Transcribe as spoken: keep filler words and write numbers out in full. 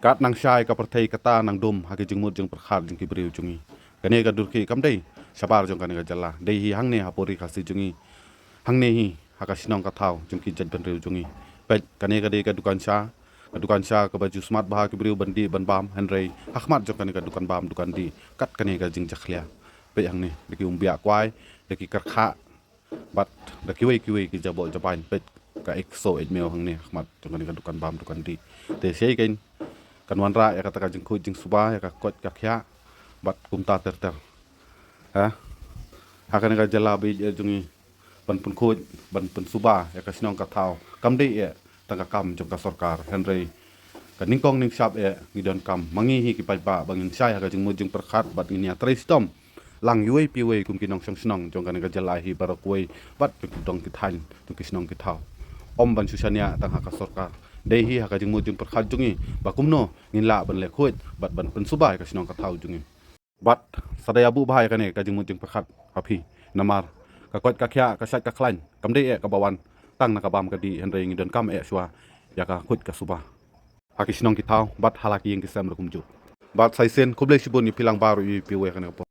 Kat nang shai ka pyrthei kata nang dum ha ki jingmut jingpyrkhat jong ki briew jong ngi. Kane ka dur ki kam dei shabar jong kane ka jylla, dei hi hangne ha puri Khasi jong ngi. Hangne hi ha ka shnong ka thaw jong ki jaitbynriew jong ngi. Peit, kane ka dei ka dukan sha, ka dukan sha kaba ju smat bha ki briew ban dih ban bam, hynrei ha khmat jong kane ka dukan bam dukan dih kat kane ka jingjakhlia. Peit hangne, da ki umbiah kwai, da ki kyrkhah, bad da kiwei kiwei ki jaboh jabain. Peit, ka ek so ek mew hangne ha khmat jong kane ka dukan bam dukan dih. Te sei kein kan wanrah ïa kata ka jingkhuid jingsuba ïa ka koit ka khiah bad kumta ter ter. Ha, ha kane ka jylla ba ïeit jong ngi, ban pynkhuid ban pynsuba ïa ka shnong ka thaw kam dei eh tang ka kam jong ka sorkar, hynrei ka nyngkong nyngshap eh ngi donkam ma ngi hi ki paidbah ba ngin shai ha ka jingmut jingpyrkhat bad ngin ïatrei shitom lang iwei pa iwei kum ki nongshong shnong jong kane ka jylla hi baroh kawei bad ki dong ki thaiñ jong ki shnong ki thaw. Ym ban shu shaniah tang ha ka sorkar, dei hi ha ka jingmut jingpyrkhat jong ngi ba kumno ngin lah ban leh khuid bad ban pynsuba ïa ka shnong ka thaw jong ngi. Bad sa da ïa buh bha ïa kane ka jingmut jingpyrkhat ha phi, namar ka koit ka khiah, ka shait ka khlaiñ kam dei eh kaba wan tang na ka bam ka dih, hynrei ngi donkam eh shuwa ïa ka khuid ka suba ha ki shnong ki thaw bad ha la ki ïing ki sem ruh kumjuh. Bad sa shisien khublei shibun ïa phi lang baroh iwei pa iwei ha kane ka por.